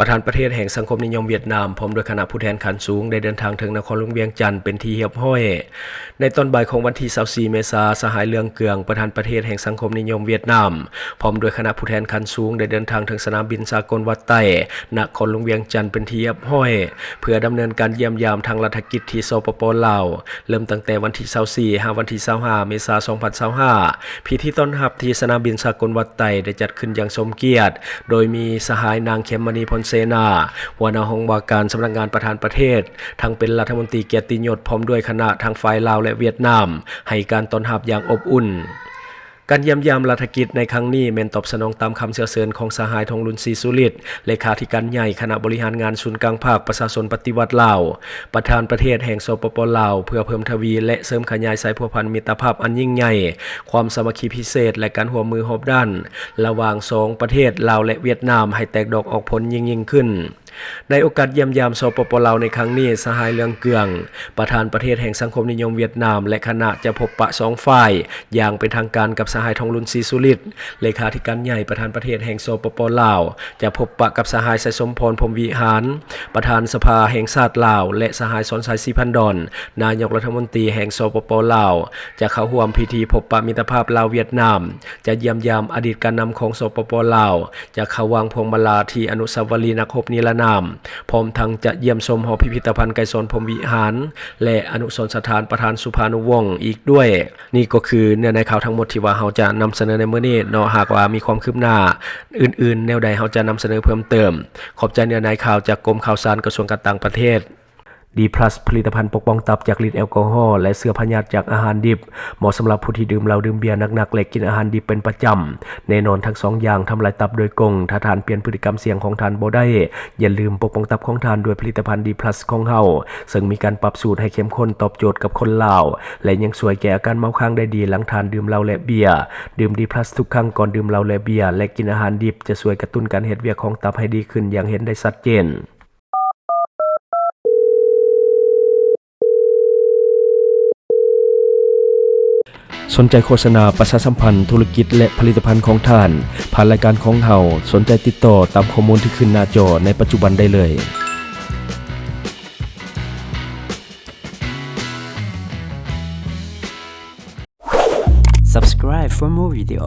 ປະທານປະເທດແຫ່ງສັງຄົມນິຍົມຫວຽດນາມ ພ້ອມດ້ວຍຄະນະຜູ້ແທນຂັ້ນສູງ ໄດ້ເດີນທາງເຖິງນະຄອນຫຼວງວຽງຈັນເປັນທີ່ຮຽບຮ້ອຍ. ໃນຕອນບ່າຍຂອງວັນທີຊາວສີ່ເມສາ, ສະຫາຍ ເຫຼືອງ ເກືອງ ປະທານປະເທດແຫ່ງສັງຄົມນິຍົມຫວຽດນາມ ພ້ອມດ້ວຍຄະນະຜູ້ແທນຂັ້ນສູງ ໄດ້ເດີນທາງເຖິງສະໜາມບິນສາກົນວັດໄຕ ນະຄອນຫຼວງວຽງຈັນເປັນທີ່ຮຽບຮ້ອຍ ເພື່ອດຳເນີນການຢ້ຽມຢາມທາງລັດຖະກິດທີ່ ສປປ ລາວ ເລີ່ມຕັ້ງແຕ່ວັນທີຊາວສີ່ ຫາວັນທີຊາວຫ້າ ເມສາ ສອງພັນຊາວຫ້າ. ພິທີຕ້ອນຮັບທີ່ສະໜາມບິນສາກົນວັດໄຕ ໄດ້ຈັດຂຶ້ນຢ່າງສົມກຽດ ໂດຍມີສະຫາຍ ນາງ ເຂັມມະນີ ພົນເສນາ ຫົວໜ້າຫ້ອງວ່າການສຳນັກງານປະທານປະເທດ, ທັງເປັນລັດຖະມົນຕີກຽດຕິຍົດ ພ້ອມດ້ວຍຄະນະທັງຝ່າຍລາວ ແລະ ຫວຽດນາມ ໃຫ້ການຕ້ອນຮັບຢ່າງອົບອຸ່ນ. ການຢ້ຽມຢາມລັດຖະກິດໃນຄັ້ງນີ້ ແມ່ນຕອບສະໜອງຕາມຄຳເຊື້ອເຊີນຂອງສະຫາຍ ທອງລຸນ ສີສຸລິດ ເລຂາທິການໃຫຍ່ຄະນະບໍລິຫານງານສູນກາງພັກປະຊາຊົນປະຕິວັດລາວ, ປະທານປະເທດແຫ່ງ ສປປ ລາວ ເພື່ອເພີ່ມທະວີ ແລະ ເສີມຂະຫຍາຍສາຍພົວພັນມິດຕະພາບອັນຍິ່ງໃຫຍ່, ຄວາມສາມັກຄີພິເສດ ແລະ ການຮ່ວມມືຮອບດ້ານ ລະຫວ່າງສອງປະເທດລາວ ແລະ ຫວຽດນາມ ໃຫ້ແຕກດອກອອກຜົນຍິ່ງໆຂຶ້ນ. ໃນໂອກາດຢ້ຽມຢາມ ສປປ ລາວ ໃນຄັ້ງນີ້, ສະຫາຍ ເຫຼືອງ ເກືອງ ປະທານປະເທດແຫ່ງສັງຄົມນິຍົມຫວຽດນາມ ແລະ ຄະນະຈະພົບປະສອງຝ່າຍຢ່າງເປັນທາງການກັບສະຫາຍ ທອງລຸນ ສີສຸລິດ ເລຂາທິການໃຫຍ່ປະທານປະເທດແຫ່ງ ສປປ ລາວ, ຈະພົບປະກັບສະຫາຍ ໄຊສົມພອນ ພົມວິຫານ ປະທານສະພາແຫ່ງຊາດລາວ ແລະ ສະຫາຍ ສອນໄຊ ສີພັນດອນ ນາຍົກລັດຖະມົນຕີແຫ່ງ ສປປ ລາວ ຈະເຂົ້າຮ່ວມພິທີພົບປະມິດຕະພາບລາວ-ຫວຽດນາມ, ຈະຢ້ຽມຢາມອະດີດການນຳຂອງ ສປປ ລາວ, ຈະເຂົ້າວາງພວງມາລາທີ່ອະນຸສາວະລີນັກຮົບນິລະນາມ, ພ້ອມທັງຈະຢ້ຽມຊົມຫໍພິພິທະພັນໄກສອນ ພົມວິຫານ ແລະ ອະນຸສອນສະຖານປະທານສຸພານຸວົງອີກດ້ວຍ. ນີ້ກໍຄືເນື້ອໃນຂ່າວທັງໝົດທີ່ວ່າເຮົາຈະນຳສະເໜີໃນມື້ນີ້ເນາະ, ຫາກວ່າມີຄວາມຄືບໜ້າອື່ນໆແນວໃດ ເຮົາຈະນຳສະເໜີເພີ່ມເຕີມ. ຂອບໃຈເນື້ອໃນຂ່າວຈາກກົມຂ່າວສານກະຊວງການຕ່າງປະເທດ. ດີພລັສ ຜະລິດຕະພັນປົກປ້ອງຕັບຈາກລິດແອລກໍຮໍ ແລະ ເຊື້ອພະຍາດຈາກອາຫານດິບ, ເໝາະສຳລັບຜູ້ທີ່ດື່ມເຫຼົ້າດື່ມເບຍໜັກໆ ແລະ ກິນອາຫານດິບເປັນປະຈຳ. ແນ່ນອນ, ທັງສອງຢ່າງທຳລາຍຕັບໂດຍກົງ. ຖ້າທ່ານປ່ຽນພຶດຕິກຳສ່ຽງຂອງທ່ານບໍ່ໄດ້, ຢ່າລືມປົກປ້ອງຕັບຂອງທ່ານດ້ວຍຜະລິດຕະພັນດີພລັສຂອງເຮົາ, ເຊິ່ງມີການປັບສູດໃຫ້ເຂັ້ມຂຸ້ນຕອບໂຈດກັບຄົນລາວ ແລະ ຍັງຊ່ວຍແກ້ອາການເມົາຄ້າງໄດ້ດີຫຼັງທ່ານດື່ມເຫຼົ້າ ແລະ ເບຍ. ດື່ມດີພລັສທຸກຄັ້ງກ່ອນດື່ມເຫຼົ້າ ແລະ ເບຍ ແລະ ກິນອາຫານດິບ ຈະຊ່ວຍກະຕຸ້ນການເຮັດວຽກຂອງຕັບໃຫ້ດີຂຶ້ນຢ່າງເຫັນໄດ້ຊັດເຈນ. ສົນໃຈໂຄສະນາປະຊາສຳພັນທຸລະກິດ ແລະ ຜະລິດຕະພັນຂອງທ່ານ ຜ່ານລາຍການຂອງເຮົາ, ສົນໃຈຕິດຕໍ່ຕາມຂໍ້ມູນທີ່ຂຶ້ນໜ້າຈໍໃນປັດຈຸບັນໄດ້ເລີຍ. Subscribe for more video.